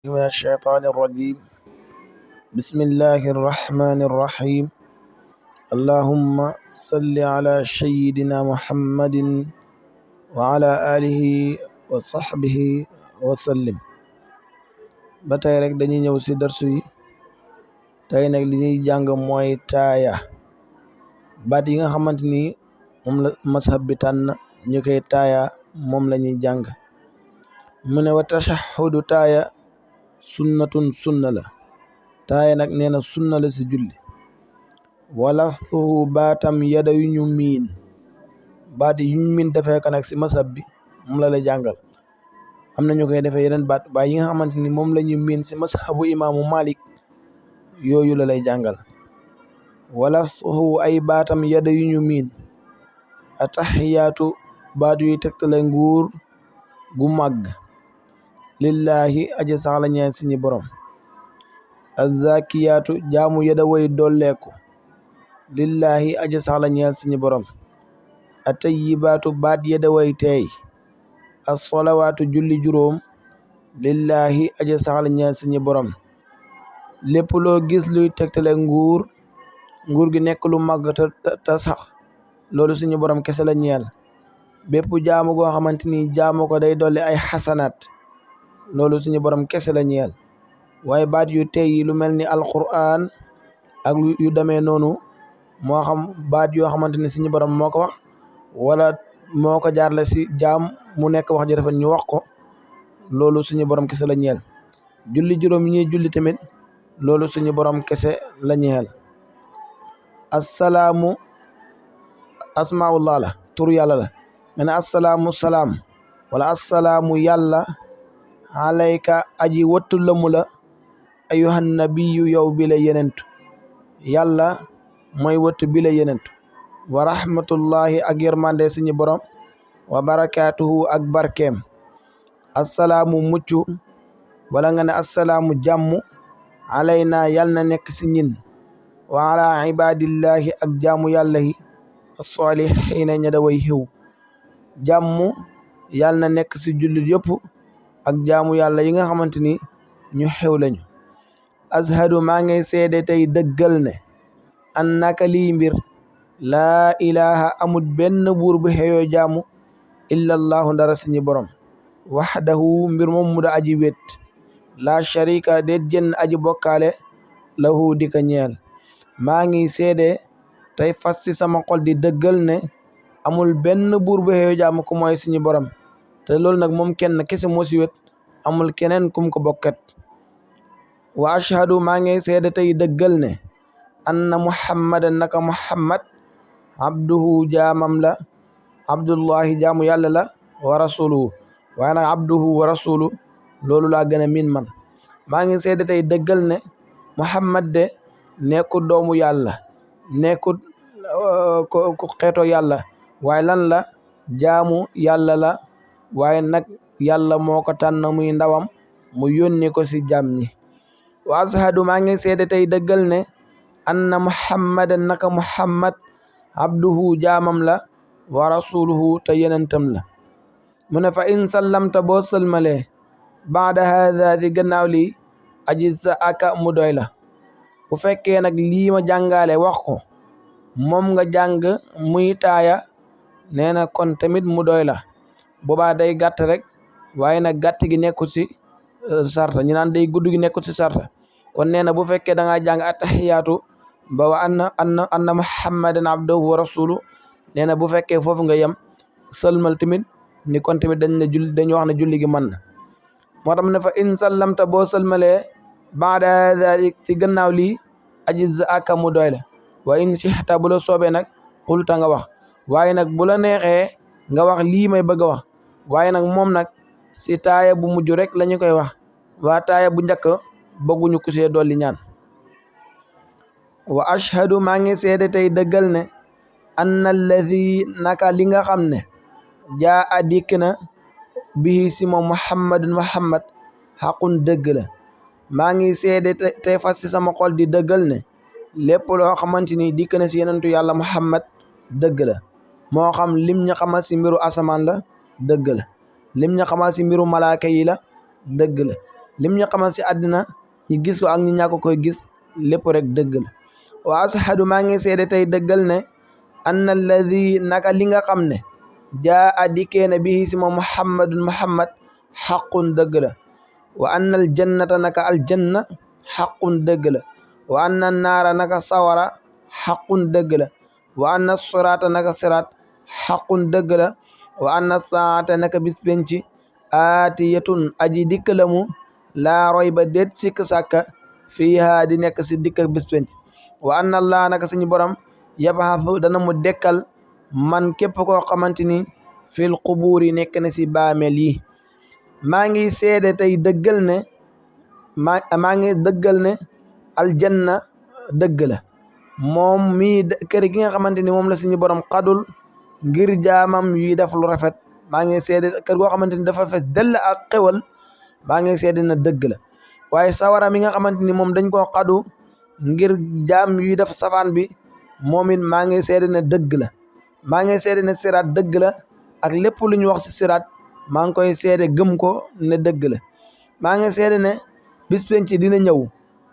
من الشيطان الرجيم. بسم الله الرحمن الرحيم. اللهم صل على سيدنا محمد وعلى آله وصحبه وسلم. ba tey rek dañuy ñëw ci darsu yi. tey nag li ñuy jàng mooy taaya, baat yi nga xamante ni moom la mazhab bi tànn ñu koy taaya moom la ñuy jàng. mu ne wa tashahudu taaya sunnatun sunna la. taaya nag nee na sunna la ci julli. wala fuhu baatam yada yu ñu miin, baat yi ñu miin defee ko nag ci mazhab bi moom la lay jàngal. am na ñu koy defee yeneen baat yi nga xamante ni moom la ñu miin ci mazhabu imaamu Malik, yooyu la lay jàngal. wala fuhu ay baatam yada yu ñu miin. ataxiyaatu baat yuy tegtale nguur gu màgg. lillahi aji sax la ñeel suñu borom. azzakiyaatu jaamu yada way dolleeku. lillahi aji sax la ñeel suñu borom. atayibaatu baat yada way teey. assolawaatu julli juróom. lillahi aji sax la ñeel suñu borom. lépp loo gis luy tegtale nguur gi nekk lu màgg te sax, loolu suñu borom kese la ñeel. bépp jaamu goo xamante ni jaamu ko day dolli ay xasanaat, loolu suñu borom kese la ñeel. waaye baat yu tey yi lu mel ni alquran ak yu demee noonu, moo xam baat yoo xamante ni suñu borom moo ko wax wala moo ko jaarle si jaam mu nekk wax ji rafet ñu wax ko, loolu suñu borom kese la ñeel. julli juróom yi ñuy julli tamit, loolu suñu borom kese la ñeel. assalaamu asmaullah la, tur yàlla la. nga ne assalaamu salaam wala assalaamu yàlla alayka aji wattu lamu la ayuhan nabiyu yow bi la yenentu. yàlla mooy wattu bi la yenentu. wa rahmatullahi ak yërmande suñu borom. wa barakaatuhu ak barkeem. assalaamu mucc wala nga ne assalaamu jàmm alayna yal na nekk si ñin. wa ala ibadillahi ak jaamu yàlla yi as-salihiina ña da way xiw. jàmm yal na nekk si jullit yëpp ak jaamu yàlla yi nga xamante ni ñu xew lañu. ashadu maa ngi seede tey dëggal ne annaka lii mbir laa ilaha amut benn buur bu xeyoo jaamu illa allahu ndara suñu borom. waxdahu mbir moom mu da aji wét. laa sharika déet jënn aji bokkaale lahu di ka ñeel. maa ngi seede tey fas ci sama xol di dëggal ne amul benn buur bu xeyoo jaamu ku mooy suñu borom, te loolu nag moom kenn kese moo si wét, amul keneen kum ko bokkat. wa ashhadu maa ngi seede tey dëggal ne anna muhammadan naka muhammad abduhu jaamam la, abdullahi jaamu yàlla la, wa rasuluhu waaye nag abduhu wa rasuluhu loolu laa gën a miin man. maa ngi seede tey dëggal ne muhammad de nekkul doomu yàlla, nekkul ku xeetoo yàlla, waaye lan la jaamu yàlla la. waaye nag yàlla moo ko tànn muy ndawam mu yónni ko si jaam ñi. wa ashadu maa ngi seede tey dëggal ne anna muhammadan naka muhammad abduhu jaamam la, wa rasuluhu te yenentam la. mu ne fa in sallamta boo sëlmalee baada haada di gannaaw lii ajiz sa aka mu doy la. bu fekkee nag lii ma jàngale wax ko moom nga jàng muy taaya, nee na kon tamit mu doy la. boobaa day gàtt rek, waaye nag gàtt gi nekkul ci sarta. ñu naan day gudd gi nekkul ci sarta. kon nee na bu fekkee da ngaa jàng attahiyaatu ba wa anna muhammadan abduhu wa rasuluhu, nee na bu fekkee foofu nga yem sëlmal tamit ni kon tamit dañu wax ne julli gi mën na. moo tax ne fa in sallamta boo sëlmalee baada dalik ci gannaaw lii ajiz aka mu doy la. wa in sixta bu la soobee nag xulta nga wax, waaye nag bu la neexee nga wax lii may bëgg a wax. waaye nag moom nag si taaya bu mujj rek lañu koy wax. waa taaya bu njëkk bëgguñu ku see dolli ñaan. wa ashhadu maa ngi seede tey dëggal ne anna alladi naka li nga xam ne jaa a dikk na bihi si moom muhammadun muhammad xaqun dëgg la. maa ngi seede tey fas si sama xol di dëggal ne lépp loo xamante ni dikk na si yenentu yàlla muhammad dëgg la. moo xam lim ñu xamal si mbiru asamaan la dëgg la, lim ñu xamal si mbiru malaaka yi la dëgg la, lim ñu xamal si àddina ñu gis ko ak ñu ñàkk koy gis lépp rek dëgg la wa ashhadu maa ngi seede tey dëggal ne anna alladi naka li nga xam ne jaa a dikkee na bihi si moom muhammad xaqun dëgg la wa anna al jannata naka aljanna xaqun dëgg la wa anna naara naka sawara xaqun dëgg la wa anna siraata naka siraat xaqun dëgg la wa anna saata naka bis penci aatiyatun aji dikk la mu laa roy ba déet sikk sàkka fiiha di nekk si dikk bis penci wa anna allah naka suñu borom yabxasu dana mu dekkal man képp koo xamante ni fil qubuur yi nekk na si baamel yi maa ngi seede tey dëggal ne maa ngi dëggal ne aljanna dëgg la moom mii kër gi nga xamante ni moom la suñu borom xadul ngir jaamam yuy def lu rafet maa ngi seede kër goo xamante ni dafa fes dell ak xewal maa ngi seede na dëgg la waaye sawara mi nga xamante ni moom dañ koo xadu ngir jaam yuy def safaan bi moom it maa ngi seede ne dëgg la maa ngi seede ne siraat dëgg la ak lépp lu ñu wax si siraat maa ngi koy seede gëm ko ne dëgg la maa ngi seede ne bis penc dina ñëw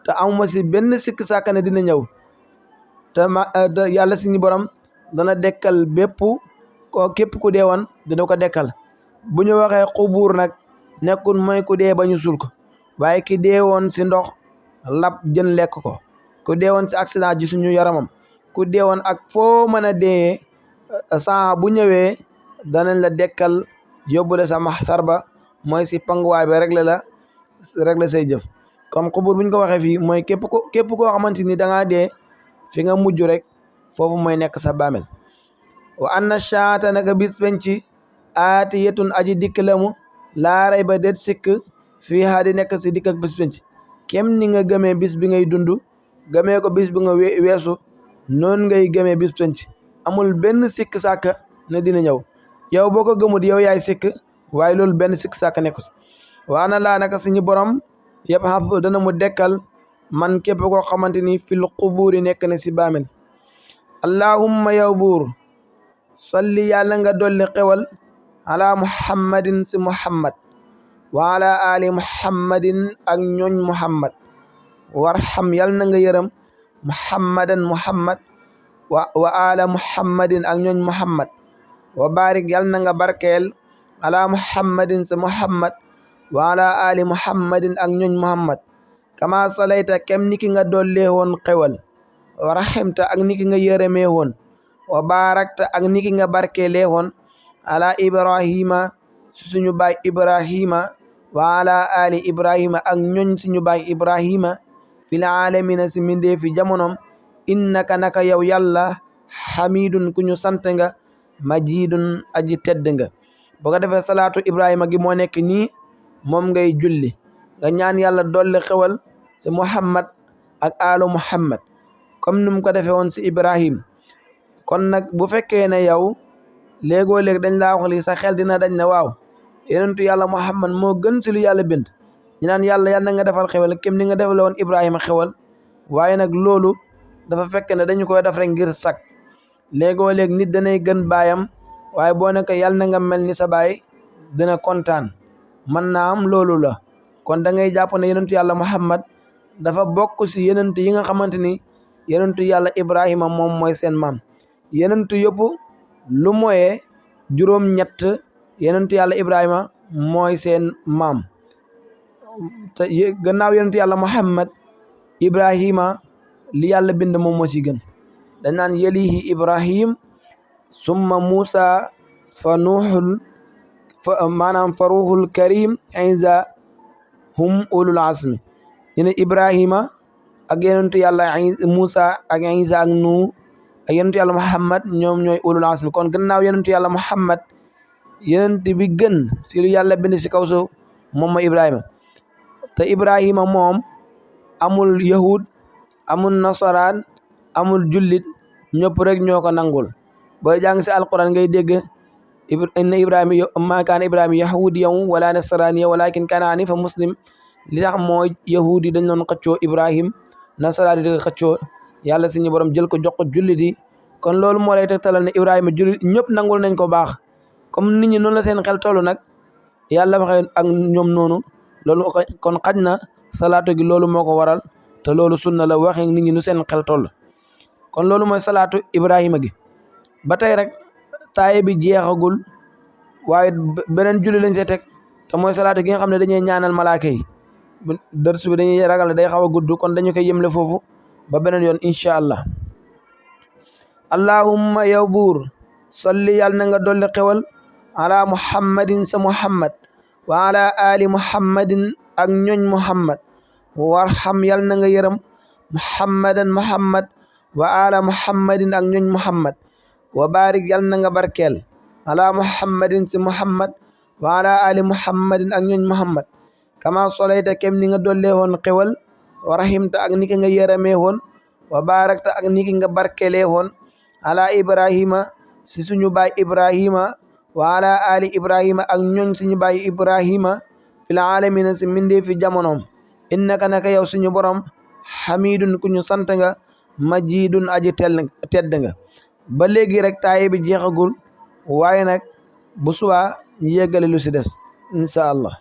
te amuma si benn sikk sàkka ne dina ñëw te yàlla suñu borom dana dekkal képp ku dee woon dina ko dekkal bu ñu waxee xubuur nag nekkul mooy ku dee ba ñu suul ko waaye ki dee woon si ndox lab jën lekk ko ku dee woon si accident ji suñu yaramam ku dee woon ak foo mën a dee saa bu ñëwee danañ la dekkal yóbbule sa maxsar ba mooy si panguwaay ba régler say jëf comme xubuur bu ñu ko waxee fii mooy képp koo xamante ni da ngaa dee fi nga mujj rek foofu mooy nekk sa baamel wa anna shaata naka bis penci aatiyatun aji dikk la mu laa rey ba déet sikk fii haa di nekk si dikk ak bis penci kem ni nga gëmee bis bi ngay dund gëmee ko bis bi nga weesu noonu ngay gëmee bis penci amul benn sikk sàkk ne dina ñëw yow boo ko gëmut yow yaay sikk waaye loolu benn sikk sàkk nekkut wa ana laa naka suñu borom yëpp xaf dana mu dekkal man képp koo xamante ni fil qubuuri nekk na si baamel allahumma yow buur solli yàlla nga dolli xewal ala muhammadin si muhammad wa ala ali muhammadin ak ñooñ muhammad warham yàlla na nga yërëm muhammadan muhammad wa ala muhammadin ak ñooñ muhammad wa barik yàlla na nga barkeel ala muhammadin si muhammad wa ala ali muhammadin ak ñooñ muhammad kama salayta kem niki nga dollee woon xewal wa rahimta ak niki nga yërëmee woon wa barakta ak niki nga barkeelee woon ala ibrahima si suñu baay ibrahima wa ala ali ibrahima ak ñooñ suñu baay ibrahima fil alamina si mindee fi jamonom innaka naka yow yàlla hamidun ku ñu sant nga majidun aji tedd nga boo ko defee salaatu ibrahima gi moo nekk nii moom ngay julli nga ñaan yàlla dolli xewal si muhammad ak alu muhammad comme ni mu ko defee woon si ibrahim kon nag bu fekkee ne yow léegoo léeg dañ laa wax li sa xel dina dañ ne waaw yonentu yàlla muhammad moo gën si lu yàlla bind ñu naan yàlla na nga defal xewal kem ni nga defale woon ibrahima xewal waaye nag loolu dafa fekk ne dañu koy def rek ngir sak léegoo léeg nit danay gën baayam waaye boo ne ko yàlla na nga mel ni sa baay dina kontaan man naa am loolu la kon da ngay jàpp ne yonentu yàlla muhammad dafa bokk si yonent yi nga xamante ni yonentu yàlla ibrahima moom mooy seen maam yonentu yëpp lu mooyee juróom-ñett yonentu yàlla ibrahima mooy seen maam te gannaaw yonentu yàlla muhammad ibrahima li yàlla bind moom moo si gën dañ naan yelihi ibrahim summa musa fa nuuxul maanaam fa ruuxul karim isa hum ulul azmi ñu ibrahima ak yonentu yàlla musa ak isa ak nu ak yonentu yàlla muhammad ñoom ñooy ulul azmi kon gannaaw yonentu yàlla muhammad yonent bi gën si lu yàlla bind si kaw suuf moom mooy ibrahima te ibrahima moom amul yahud amul nasaraan amul jullit ñëpp rek ñoo ko nangul booy jàng si alquran ngay dégg inna ibrahima ma kaana ibrahima yahudiyan wala nasraniya walakin kaana hanifa muslim li tax mooy yahud yi dañ doon xëccoo ibrahim nasaraan yi di xëccoo yàlla suñu borom jël ko jox ko jullit yi kon loolu moo lay tegtalal ne ibrahima jullit ñëpp nangul nañ ko baax comme nit ñi noonu la seen xel tollu nag yàlla waxee ak ñoom noonu loolu kon xaj na salaatu gi loolu moo ko waral te loolu sunna la waxe nit ñi nu seen xel toll kon loolu mooy salaatu Ibrahima gi ba tey rek taaye bi jeexagul waaye beneen julli lañ see teg te mooy salaatu gi nga xam ne dañuy ñaanal malaaka yi dërsu bi dañuy ragal day xaw a gudd kon dañu koy yemle foofu ba beneen yoon incha allah allahumma yow buur solli yàlla na nga dolli xewal ala muhammadin sa muhammad wa ala ali muhammadin ak ñoñ muhammad warham yàlla na nga yërëm muhammadan muhammad wa ala muhammadin ak ñoñ muhammad wa barik yàlla na nga barkeel ala muhammadin si muhammad wa ala ali muhammadin ak ñoñ muhammad kama solayta kem ni nga dollee woon xewal wa rahimta ak niki nga yërëmee woon wa barakta ak niki nga barkelee woon ala ibrahima si suñu baay ibrahima wa ala ali ibrahima ak ñoñ suñu baay ibrahima fil alamina si mindee fi jamonoom innaka naka yow suñu borom hamidun ku ñu sant nga majidun aji tedd nga ba léegi rek taaye bi jeexagul waaye nag bu subaa ñu yeggale lu si des incha allah